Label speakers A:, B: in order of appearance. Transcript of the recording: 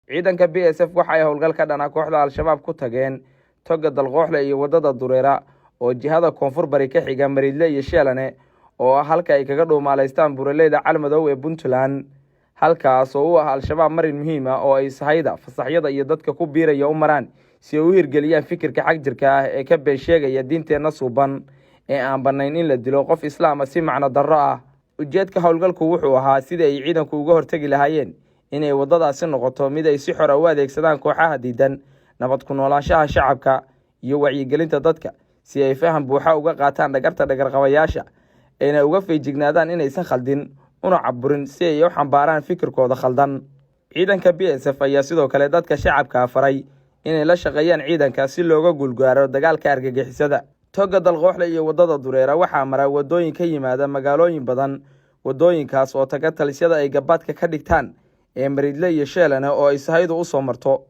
A: Ciidanka BSF waxa ay howlgal ka dhana kooxda Al-Shabaab ku tageen toga Dalqooxle iyo wadada Dureera oo jihada koonfur bari ka xiga Maridle iyo Sheelane, oo ah halka ay kaga dhuumaaleystaan buuraleyda Calmadow ee Puntland, halkaas oo u ah Al-Shabaab marin muhiim ah oo ay sahayda, fasaxyada iyo dadka ku biiraya u maraan si ay u hirgeliyaan fikirka xagjirka ah ee ka been sheegaya diinteenna suuban ee aan bannayn in la dilo qof islaama si macno darro ah. Ujeedka howlgalku wuxuu ahaa sidii ay ciidanku uga hortegi lahaayeen inay waddadaasi noqoto mid ay si xora u adeegsadaan kooxaha diidan nabad ku noolaanshaha shacabka iyo wacyigelinta dadka, si ay faham buuxa uga qaataan dhagarta dhagarqabayaasha, ayna uga feejignaadaan inaysan khaldin una caburin si ay u xambaaraan fikirkooda khaldan. Ciidanka BSF ayaa sidoo kale dadka shacabka faray inay la shaqeeyaan ciidanka si looga guulgaaro dagaalka argagixisada. Toga Dalqooxle iyo wadada Dureera waxaa mara wadooyin ka yimaada magaalooyin badan, wadooyinkaas oo taga talisyada ay gabaadka ka dhigtaan ee Maridle iyo Sheelane oo ay sahaydu u soo marto.